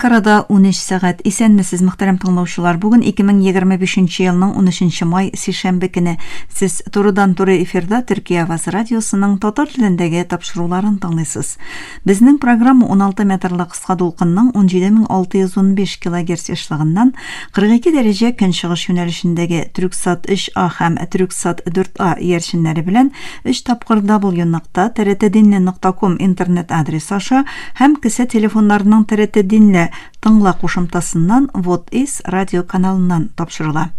Анкарада 13 сәгать. Исәнмесез, мөхтәрәм тыңлаучылар. Бүген 2025 елның 13 май, сишәмбе көне. Сез турыдан-туры эфирда Төркия Авазы радиосының татар телендәге тапшыруларын тыңлыйсыз. Безнең программа 16 метрлы кыска дулкынның 17615 килогерц ешлыгыннан 42 дәрәҗә көнчыгыш юнәлешендәге Трюксат 3А һәм Трюксат 4А иярченнәре белән өч тапкыр w нокта trt-dinle нокта ком интернет адресы аша һәм кесә телефоннарының TRT Dinle Тыңла кушымтасыннан Вот Is радио каналыннан тапшырыла.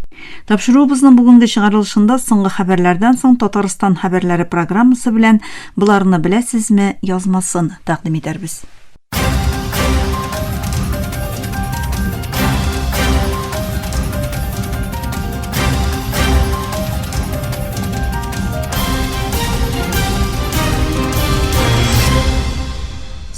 Тапшыруыбызның бүгенге чыгарылышында соңгы хәбәрләрдән соң Татарстан хәбәрләре программасы белән Боларны беләсезме язмасын тәкъдим итәрбез.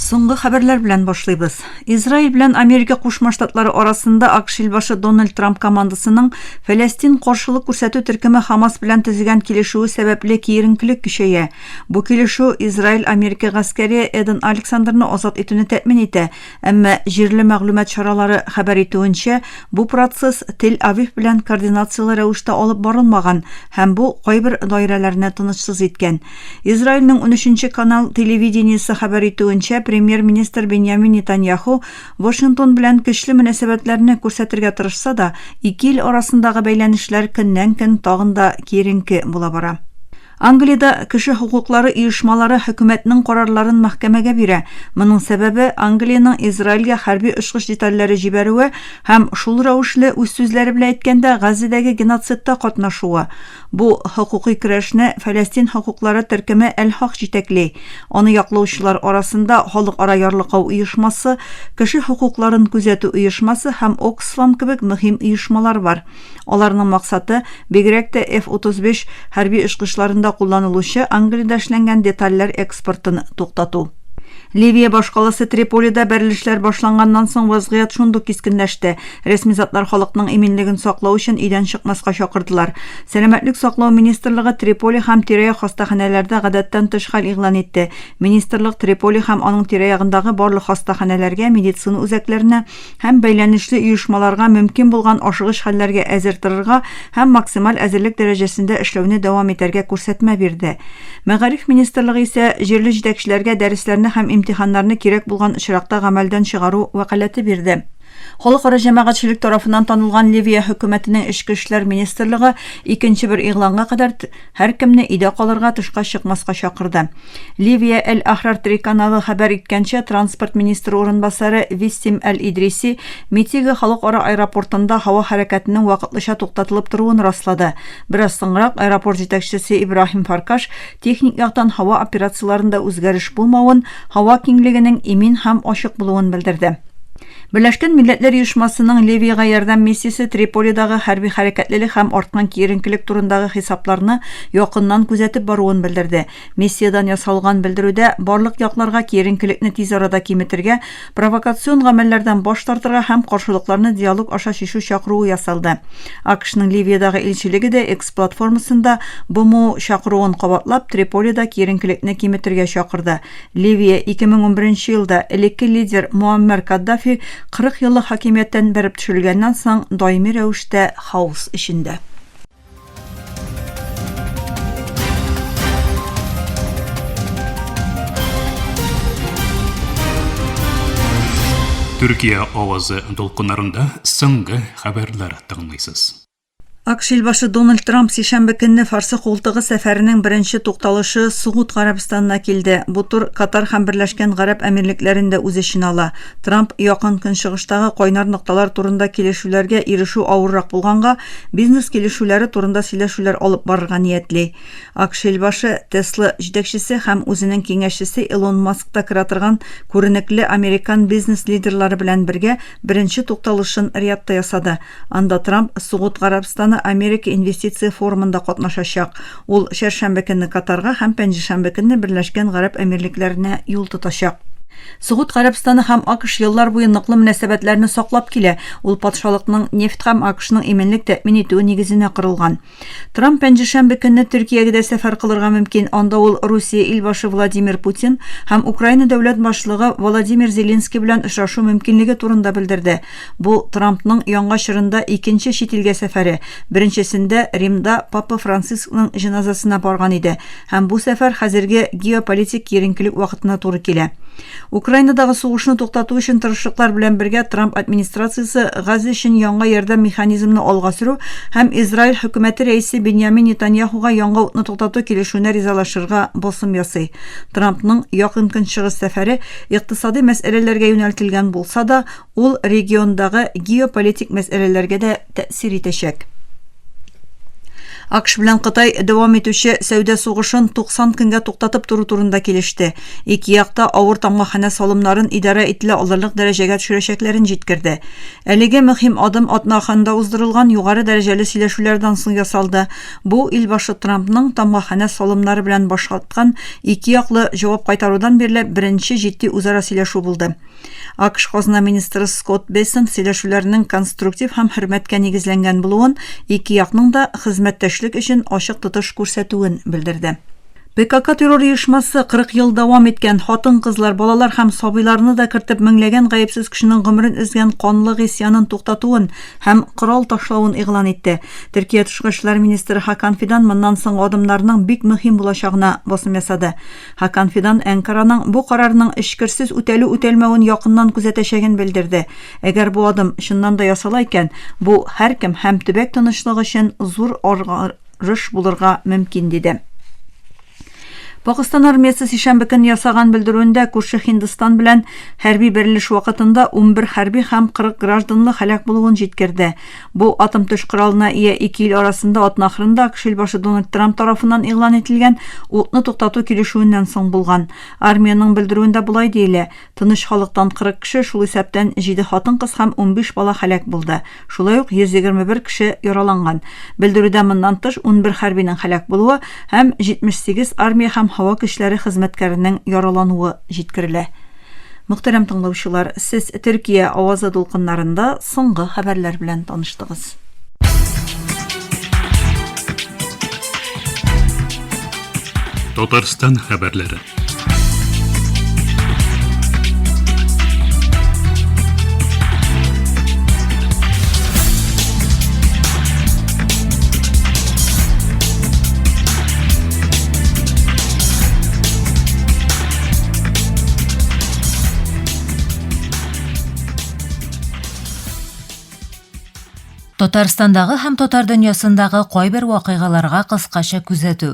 Соңгы хәбәрләр белән башлыйбыз. Израиль белән Америка Кушма Штатлары арасында АКШ илбашы Дональд Трамп командасының Фәләстин каршылык күрсәтү төркеме Хамас белән төзегән килешүе сәбәпле киеренкелек көчәя. Бу килешү Израиль-Америка гаскәре Эден Александрны азат итүне тәэмин итә, әмма җирле мәгълүмат чаралары хәбәр итүенчә, бу процесс Тель-Авив белән координацияле рәвештә алып барылмаган һәм бу кайбер даирәләрне тынычсыз иткән. Израильнең унөченче канал телевидениесе хәбәр итүенчә, премьер-министр Беньямин Нетаньяху Вашингтон белән көчле мөнәсәбәтләрне күрсәтергә тырышса да, ике ил арасындагы бәйләнешләр көннән-көн тагын да киеренке була бара. Англиядә кеше хокуклары оешмалары хөкүмәтнең карарларын мәхкәмәгә бирә. Моның сәбәбе, Англиянең Израильгә хәрби очкыч детальләре җибәрүе һәм шул рәвешле, үз сүзләре белән әйткәндә, Газзәдәге геноцидта катнашуы. Бу хокукый көрәшне Фәләстин хокуклары төркеме Әл-Хак җитәкли. Аны яклаучылар арасында Халыкара ярлыкау оешмасы, Кеше хокукларын күзәтү оешмасы һәм Оксфам кебек мөһим оешмалар бар. Аларның максаты, бигрәк тә F-35 хәрби очкычларында кулланылучы Англиядә эшләнгән детальләр экспортын туктату. Ливия башкаласы Триполида бәрелешләр башланганнан соң вазгыять шундук кискенләште. Рәсми затлар халыкның иминлеген саклау өчен өйдән чыкмаска чакырдылар. Сәламәтлек саклау министрлыгы Триполи һәм тирә-як хастаханәләрдә гадәттән тыш хәл игълан итте. Министрлык Триполи һәм аның тирә-ягындагы барлык хастаханәләргә, медицина үзәкләренә һәм бәйләнешле оешмаларга мөмкин булган ашыгыч хәлләргә әзер торырга һәм максималь әзерлек дәрәҗәсендә эшләүне дәвам итәргә күрсәтмә бирде. Мәгариф министрлыгы исә җирле җитәкчеләргә дәресләрне һәм имтиханнарны кирәк булган очракта гамәлдән чыгару вәкаләте бирде. Халыкара җәмәгатьчелек тарафыннан танылган Ливия хөкүмәтенең эчке эшләр министрлыгы икенче бер игъланга кадәр һәркемне өйдә калырга, тышка чыкмаска чакырды. Ливия Әл-Ахрар телеканалы хәбәр иткәнчә, транспорт министры урынбасары Виссим Әл-Идриси Митига халыкара аэропортында һава хәрәкәтенең вакытлыча туктатылып торуын раслады. Бераз соңрак аэропорт җитәкчесе Ибраһим Фаркаш техник яктан һава операцияләрендә үзгәреш булмавын, һава киңлегенең имин һәм ачык булуын белдерде. Берләшкән Милләтләр Оешмасының Ливиягә ярдәм миссиясе Триполидагы хәрби хәрәкәтлелек һәм арткан киеренкелек турындагы хисапларны якыннан күзәтеп баруын белдерде. Миссиядән ясалган белдерүдә барлык якларга киеренкелекне тиз арада киметергә, провокацион гамәлләрдән баш тартырга һәм каршылыкларны диалог аша чишү чакыруы ясалды. АКШның Ливиядагы илчелеге дә X платформасында БМО чакыруын кабатлап, Триполида киеренкелекне киметергә чакырды. Ливия 2011 елда элекке лидер Муаммәр Каддафи 40 еллык хакимияттән бәреп төшерелгәннән соң даими рәвештә хаос эчендә. Төркия авазы дулкыннарында соңгы хәбәрләр тыңлыйсыз. АКШ илбашы Дональд Трамп сишәмбе көнне Фарсы култыгы сәфәренең беренче тукталышы Согуд Гарәбстанына килде. Бу тур Катар һәм Берләшкән Гарәп Әмирлекләрен дә үз эченә ала. Трамп Якын Көнчыгыштагы кайнар нокталар турында килешүләргә ирешү авыррак булганга, бизнес килешүләре турында сөйләшүләр алып барырга ниятли. АКШ илбашы, Tesla җитәкчесе һәм үзенең киңәшчесе Илон Маск та керә торган күренекле американ бизнес-лидерлары белән бергә беренче тукталышын Риядта ясады. Анда Трамп Согуд Гарәбстаны-Америка инвестиция форумында катнашачак. Ул чәршәмбе көнне Катарга һәм пәнҗешәмбе көнне Берләшкән Гарәп Әмирлекләренә юл тотачак. Согуд Гарәбстаны һәм АКШ еллар буе ныклы мөнәсәбәтләрне саклап килә, ул патшалыкның нефть һәм АКШның иминлек тәэмин итүе нигезенә корылган. Трамп пәнҗешәмбе көнне Төркиягә дә сәфәр кылырга мөмкин, анда ул Русия илбашы Владимир Путин һәм Украина дәүләт башлыгы Володимир Зеленский белән очрашу мөмкинлеге турында белдерде. Бу Трампның яңа чорында икенче чит илгә сәфәре, беренчесендә Римда Папа Францискның җеназасына барган иде. Һәм бу сәфәр хәзерге геополитик киеренкелек вакытына туры килә. Украинадагы сугышны туктату өчен тырышлыклар белән бергә Трамп администрациясе Газа өчен яңа ярдәм механизмны алга сөрү һәм Израиль хөкүмәте рәисе Беньямин Нетаньяхуга яңа утны туктату килешүенә ризалашырга басым ясый. Трампның Якын Көнчыгыш сәфәре икътисадый мәсьәләләргә юнәлтелгән булса да, Ул региондагы геополитик мәсьәләләргә дә тәэсир итәчәк. АКШ белән Кытай дәвам итүче сәүдә сугышын 90 көнгә туктатып тору турында килеште. Ике як та авыр тамгаханә салымнарын идарә ителә алырлык дәрәҗәгә төшерәчәкләрен җиткерде. Әлеге мөһим адым атна ахырында уздырылган югары дәрәҗәле сөйләшүләрдән соң ясалды. Бу илбашы Трампның тамгаханә салымнары белән башкаткан ике яклы җавап кайтарудан бирле беренче җитди үзара сөйләшү булды. АКШ казна министры Скотт Бессент сөйләшүләрнең конструктив һәм хөрмәткә нигезләнгән булуын, ике якның да хезмәттәшлек өчен ачык тотыш күрсәтүен белдерде. ПКК террор оешмасы 40 ел дәвам иткән, хатын-кызлар, балалар һәм сабыйларны да кертеп меңләгән гаепсез кешенең гомерен өзгән канлы гыйсьянын туктатуын һәм корал ташлавын игълан итте. Төркия тышкы эшләр министры Хакан Фидан моннан соңгы адымнарның бик мөһим булачагына басым ясады. Хакан Фидан Әнкараның бу карарның эчкерсез үтәлү-үтәлмәвен якыннан күзәтәчәген белдерде. Әгәр бу адым чыннан да ясала икән, бу һәркем һәм төбәк тынычлыгы өчен зур аргырыш булырга мөмкин, диде. Пакыстан армиясе сишәмбе көнне ясаган белдерүендә күрше Һиндстан белән хәрби бәрелеш вакытында 11 хәрби һәм 40 гражданлы һәлак булуын җиткерде. Бу атом-төш коралына ия ике ил арасында атна ахырында АКШ илбашы Дональд Трамп тарафыннан игълан ителгән утны туктату килешүеннән соң булган. Армиянең белдерүендә болай диелә, Тыныч халыктан 40 кеше, шул исәптән җиде хатын-кыз һәм 15 бала һәлак булды. Шулай ук 121 кеше яраланган. Белдерүдә моннан тыш 11 хәрбинең һәлак булуы һәм 78 армия һәм һава көчләре хезмәткәренең яралануы җиткерелә. Мөхтәрәм тыңлаучылар, сез Төркия авазы дулкыннарында соңгы хәбәрләр белән таныштыгыз. Татарстан хәбәрләре. Татарстандагы һәм татар дөньясындагы кайбер вакыйгаларга кыскача күзәтү.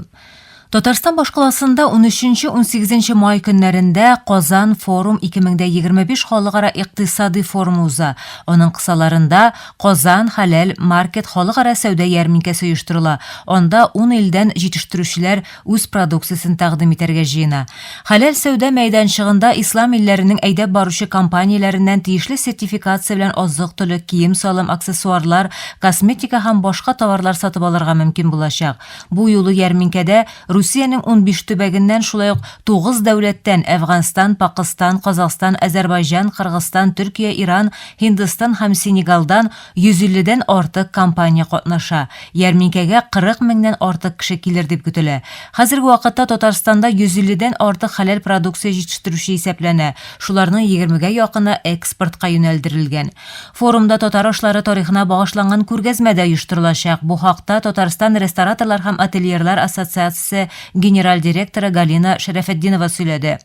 Татарстан башкаласында 13-18 май көннәрендә Казан форум 2025 халыкара икътисадый форумы уза. Аның кысаларында Казан хәләл маркет халыкара сәүдә ярминкәсе оештырыла. Анда ун илдән җитештерүчеләр үз продукциясен тәкъдим итәргә җыена. Хәләл сәүдә мәйданчыгында ислам илләренең әйдәп баручы компанияләреннән тиешле сертификация белән азык-төлек, кием-салым, аксессуарлар, косметика һәм башка товарлар сатып алырга мөмкин булачак. Бу юлы ярминкәдә Русиянең 15 төбәгеннән, шулай ук тугыз дәүләттән, Әфганстан, Пакыстан, Казахстан, Азәрбайҗан, Кыргызстан, Төркия, Иран, Һиндстан һәм Сенегалдан 150 дән артык компания катнаша. Ярминкәгә 40 меңнән артык кеше килер дип көтелә. Хәзерге вакытта Татарстанда 150 дән артык хәләл продукция җитештерүче исәпләнә, шуларның егермегә якыны экспортка юнәлдерелгән. Форумда татар ашлары тарихына багышланган күргәзмә дә оештырылачак. Бу хакта Татарстан рестораторлар һәм отельерлар ассоциациясе генераль директоры Галина Шәрәфетдинова сөйләде.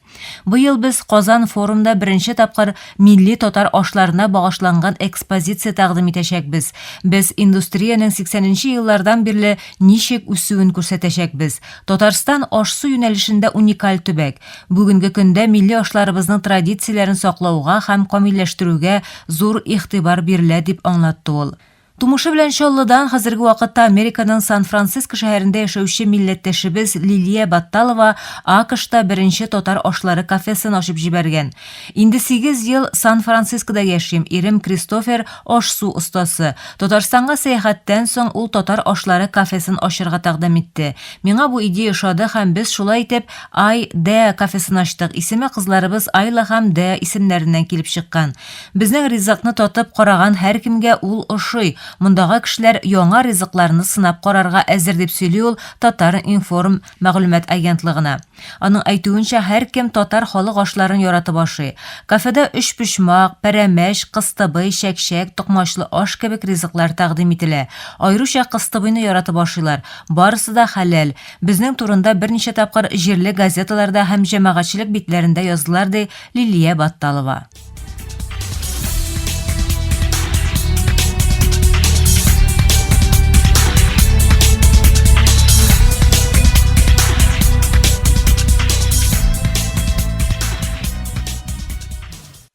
Быел без Казан форумда беренче тапкыр милли татар ашларына багышланган экспозиция тәкъдим итәчәкбез. Без индустриянең 80 нче еллардан бирле ничек үсүен күрсәтәчәкбез. Татарстан аш-су юнәлешендә уникаль төбәк. Бүгенге көндә милли ашларыбызның традицияләрен саклауга һәм камилләштерүгә зур игътибар бирелә, дип аңлатты ул. Тумышы белән Чаллыдан, хәзерге вакытта Американың Сан-Франциско шәһәрендә яшәүче милләттәшебез Лилия Батталова АКШта беренче татар ашлары кафесын ачып җибәргән. Инде сигез ел Сан-Францискода яшим, ирем Кристофер аш-су остасы. Татарстанга сәяхәттән соң ул татар ашлары кафесын ачырга тәкъдим итте. Миңа бу идея ошады һәм без шулай итеп Ай Деа кафесын ачтык, исеме кызларыбыз Айла һәм Деа исемнәреннән килеп чыккан. Безнең ризыкны татып караган һәркемгә ул ошый. Мондагы кешеләр яңа ризыкларны сынап карарга әзер, дип сөйли ул Татар-информ мәгълүмат агентлыгына. Аның әйтүенчә, һәркем татар халык ашларын яратып ашый. Кафеда өчпочмак, пәрәмәч, кыстыбый, чәкчәк, токмачлы аш кебек ризыклар тәкъдим ителә. Аеруча кыстыбыйны яратып ашыйлар. Барысы да хәләл. Безнең турында берничә тапкыр җирле газеталарда һәм җәмәгатьчелек битләрендә яздылар, ди Лилия Батталова.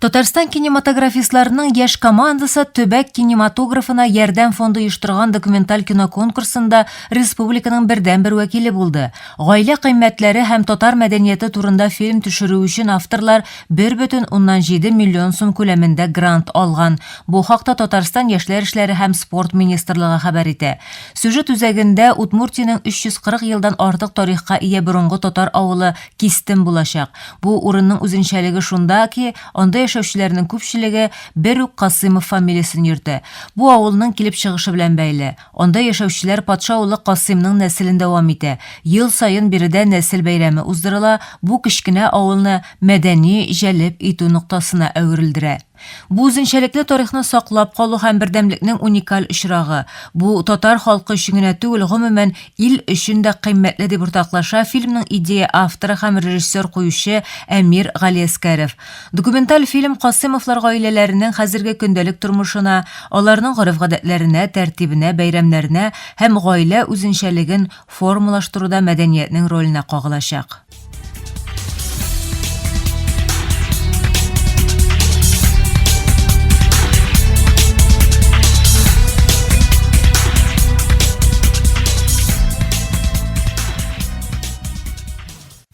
Татарстан кинематографистларының яшь командасы төбәк кинематографына ярдәм фонды оештырган документаль кино конкурсында республиканың бердәнбер вәкиле булды. Гаилә кыйммәтләре һәм татар мәдәнияте турында фильм төшерү өчен авторлар 1,7 миллион сум күләмендә грант алган. Бу хакта Татарстан Яшьләр эшләре һәм спорт министрлыгы хәбәр итә. Сюжет үзәгендә Удмуртиянең 340 елдан артык тарихка ия борынгы татар авылы Кистем булачак. Бу урынның үзенчәлеге шунда ки, анда яшәүчеләрнең күпчелеге бер үк Касыймов фамилиясен йөртә. Бу авылның килеп чыгышы белән бәйле. Анда яшәүчеләр патша улы Касыймның нәселен дәвам итә. Ел саен биредә нәсел бәйрәме уздырыла, бу кечкенә авылны мәдәни җәлеп итү ноктасына әверелдерә. Бу үзенчәлекле тарихны саклап калу һәм бердәмлекнең уникаль очрагы. Бу татар халкы өчен генә түгел, гомумән, ил өчен дә кыйммәтле, дип уртаклаша фильмның идея авторы һәм режиссер-куючы Әмир Галиәскәров. Документаль фильм Касыймовлар гаиләләренең хәзерге көндәлек тормышына, аларның гореф-гадәтләренә, тәртибенә, бәйрәмнәренә һәм гаилә үзенчәлеген формалаштыруда мәдәниятнең роленә кагылачак.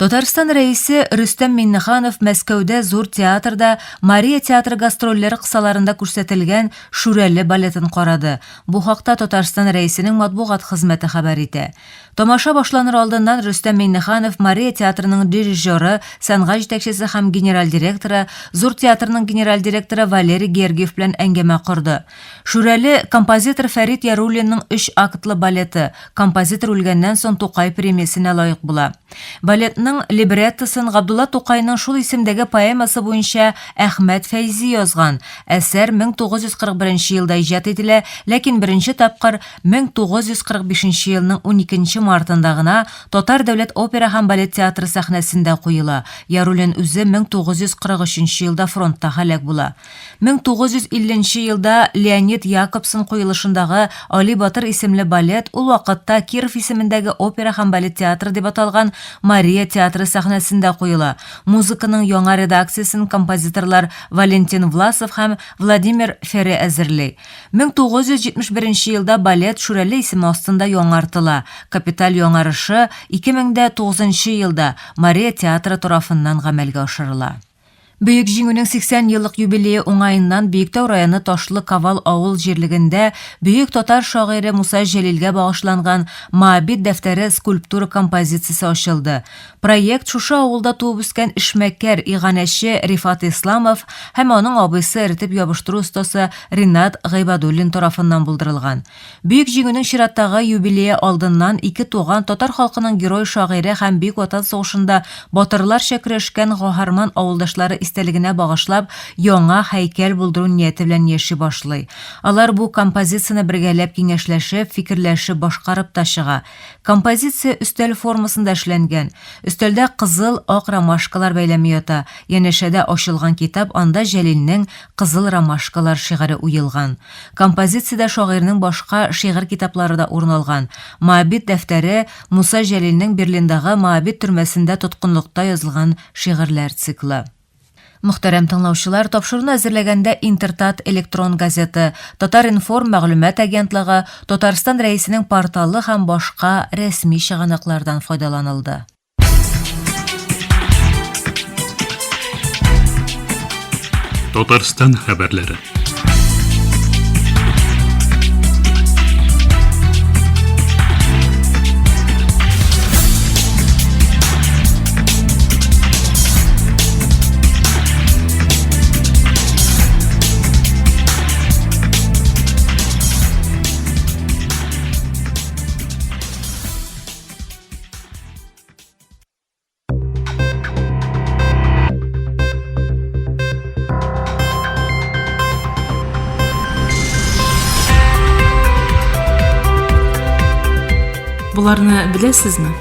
Татарстан Рәисе Рөстәм Миңнеханов Мәскәүдә Зур театрда Мария театры гастрольләре кысаларында күрсәтелгән Шүрәле балетын карады. Бу хакта Татарстан Рәисенең матбугат хезмәте хәбәр итә. Тамаша башланыр алдыннан Рөстәм Миңнеханов Мария театрының дирижеры, сәнгать җитәкчесе һәм генераль директоры, Зур театрның генераль директоры Валерий Гергиев белән әңгәмә корды. Шүрәле, композитор Фәрит Яруллинның өч актлы балеты, композитор үлгәннән соң Тукай премиясенә лаек була. Балетның либреттосын Габдулла Тукайның шул исемдәге поэмасы буенча Әхмәт Фәйзи язган. Әсәр 1941 елда иҗат ителә, ләкин беренче тапкыр 1945 елның уникенче мартында гына Татар дәүләт опера һәм балет театры сәхнәсендә куела. Яруллин үзе 1943 елда фронтта һәлак була. 1950 нче елда Леонид Якобсон куелышындагы Али батыр исемле балет ул вакытта Киров исемендәге опера һәм балет театры дип аталган Мария театры сәхнәсендә куела. Музыканың яңа редакциясен композиторлар Валентин Власов һәм Владимир Ферре әзерли. 1971 елда балет Шүрәле исеме астында яңартыла. Капиталь яңарышы 2009 елда Мария театры тарафыннан гамәлгә ашырыла. Бөек Җиңүнең 80 еллык юбилее уңаеннан Биектау районы Ташлы Кавал авыл җирлегендә бөек татар шагыйре Муса Җәлилгә багышланган Моабит дәфтәре скульптура композициясе ачылды. Проект шушы авылда туып үскән эшмәкәр, иганәче Рифат Исламов һәм аның абыйсы эретеп ябыштыру остасы Ринат Гыйбадуллин тарафыннан булдырылган. Бөек Җиңүнең чираттагы юбилее алдыннан ике туган татар халкының герой шагыйре һәм Бөек Ватан сугышында батырларча көрәшкән гаһарман авылдашлары истәлегенә багышлап яңа һәйкәл булдыру нияте белән яши башлый. Алар бу композицияне бергәләп киңәшләшеп, фикерләшеп башкарып та чыга. Композиция өстәл формасында эшләнгән. Өстәлдә кызыл, ак ромашкалар бәйләме ята, янәшәдә ачылган китап, анда Җәлилнең Кызыл ромашкалар шигыре уелган. Композициядә шагыйрьнең башка шигырь китаплары да урын алган. Моабит дәфтәре, Муса Җәлилнең Берлиндагы Моабит төрмәсендә тоткынлыкта язылган шигырьләр циклы. Мөхтәрәм тыңлаучылар, тапшыруны әзерләгәндә Интертат электрон газеты, Татар-информ мәгълүмат агентлыгы, Татарстан Рәисенең порталы һәм башка рәсми чыганаклардан файдаланылды. Татарстан хәбәрләре. Боларны беләсезме?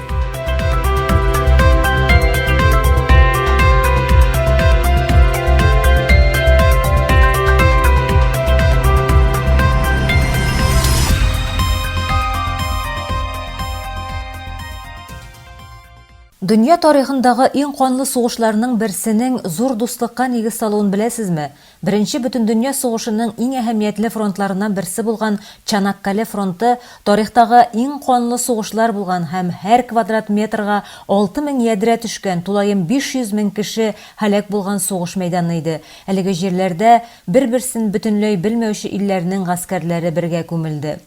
Дөнья тарихындагы иң канлы сугышларның берсенең зур дуслыкка нигез салуын беләсезме? Беренче бөтендөнья сугышының иң әһәмиятле фронтларыннан берсе булган Чанаккале фронты тарихтагы иң канлы сугышлар булган һәм һәр квадрат метрга 6000 ядрә төшкән, тулаем 500 мең кеше һәлак булган сугыш мәйданы иде. Әлеге җирләрдә бер-берсен бөтенләй белмәүче илләрнең гаскәрләре бергә күмелде.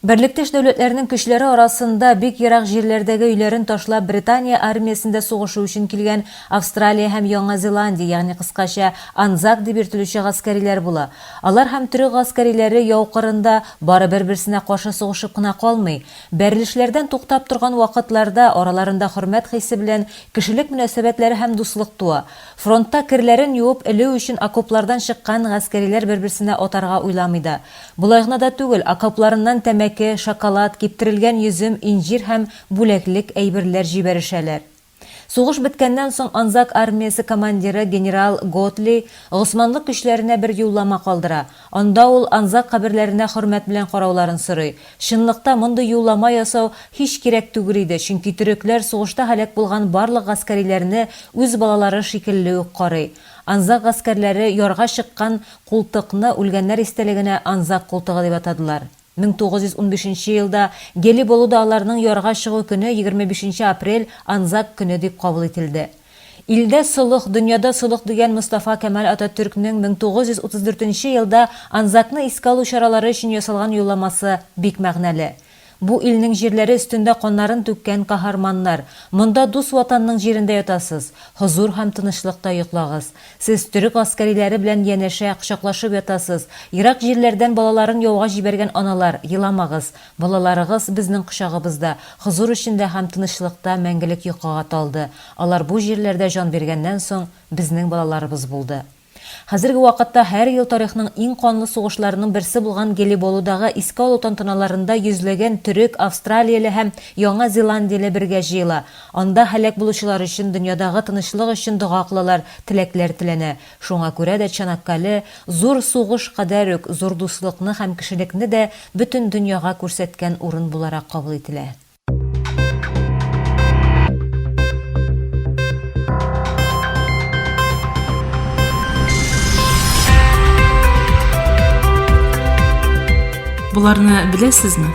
Берлектәш дәүләтләрнең көчләре арасында бик ерак җирләрдәге өйләрен ташлап Британия армиясендә сугышу өчен килгән Австралия һәм Яңа Зеландия, ягъни кыскача Анзак дип йөртелүче гаскәриләр була. Алар һәм төрек гаскәриләре яу кырында бары бер-берсенә каршы сугышып кына калмый. Бәрелешләрдән туктап торган вакытларда араларында хөрмәт хисе белән кешелек мөнәсәбәтләре һәм дуслык туа. Фронтта керләрен юып элү өчен окоплардан чыккан гаскәриләр бер-берсенә атарга уйламый да. Болай гына да түгел, окопларыннан тәмәке, шоколад, киптерелгән йөзем, инҗир һәм бүләклек әйберләр җибәрешәләр. Сугыш беткәннән соң Анзак армиясе командиры генерал Готли госманлы көчләренә бер юллама калдыра. Анда ул Анзак каберләренә хөрмәт белән карауларын сорый. Чынлыкта мондый юллама ясау һич кирәк түгел иде, чөнки төрекләр сугышта һәлак булган барлык гаскәриләрне үз балалары шикелле үк карый. Анзак гаскәрләре ярга чыккан Култыкны үлгәннәр истәлегенә Анзак култыгы дип атадылар. 1915 нче елда Гелиболуда аларның ярга чыгу көне 25 нче апрель Анзак көне дип кабул ителде. Илдә солых, дөньяда солых дигән Мостафа Кәмаль Ататөркнең 1934 нче елда Анзакны искә алу чаралары өчен ясалган юлламасы бик мәгънәле. Бу илнең җирләре өстендә каннарын түккән каһарманнар, монда дус ватанның җирендә ятасыз, хозур һәм тынычлыкта йоклагыз. Сез төрек гаскәриләре белән янәшә, кочаклашып ятасыз. Ерак җирләрдән балаларын яуга җибәргән аналар, еламагыз. Балаларыгыз безнең кочагыбызда, хозур эчендә һәм тынычлыкта мәңгелек йокыга талды. Алар бу җирләрдә җан биргәннән соң, безнең балаларыбыз булды. Хәзерге вакытта һәр ел тарихның иң канлы сугышларының берсе булган Гелиболудагы искә алу тантаналарында йөзләгән төрек, австралияле һәм Яңа Зеландияле бергә җыела. Анда һәлак булучылар өчен, дөньядагы тынычлык өчен дога кылалар, теләкләр теләнә. Шуңа күрә дә Чанаккале зур сугыш кадәр үк зур дуслыкны һәм кешелекне дә бөтен дөньяга күрсәткән урын буларак кабул ителә. Боларны беләсезме?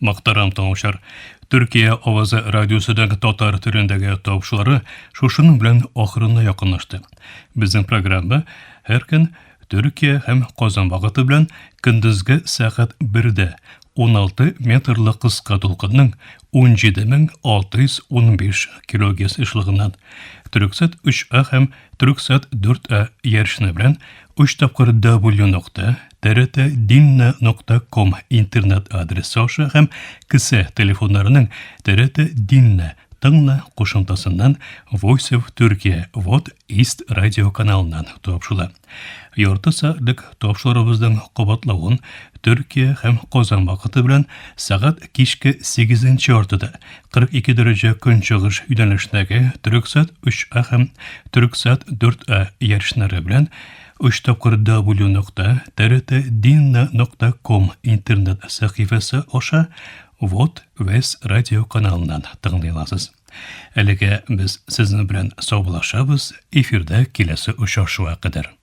Мөхтәрәм тыңлаучылар, Төркия авазы радиосының татар телендәге тапшырулары шушының белән ахырына якынлашты. Безнең программа һәр көн Төркия һәм Казан вакыты белән көндезге сәгать 1дә 16 метрлы кыска дулкынның 17615 килогерц ешлыгыннан Төрксат 3А һәм Төрксат 4А ярышны белән 3 тапкыр w нокта trtdinna нокта ком интернет адресы аша һәм кесә телефоннарының TRT Dinle. Тыңла кушымтасыннан Voice of Turkey Вот East радио каналыннан тапшыла. Ярты сәгатьлек тапшырубызның кабатлавын Төркия һәм Казан вакыты белән сәгать кичке 8 яртыда 42 дәрәҗә көнчыгыш юнәлешендәге Төрексат 3А һәм Төрексат 4А ярышлары белән 3 тапкыр w нокта trtdinna.com интернет сәхифәсе аша Вот Вес радио каналыннан тыңлый аласыз. Әлегә без сезнең белән саубуллашабыз, эфирда киләсе очрашуга кадәр.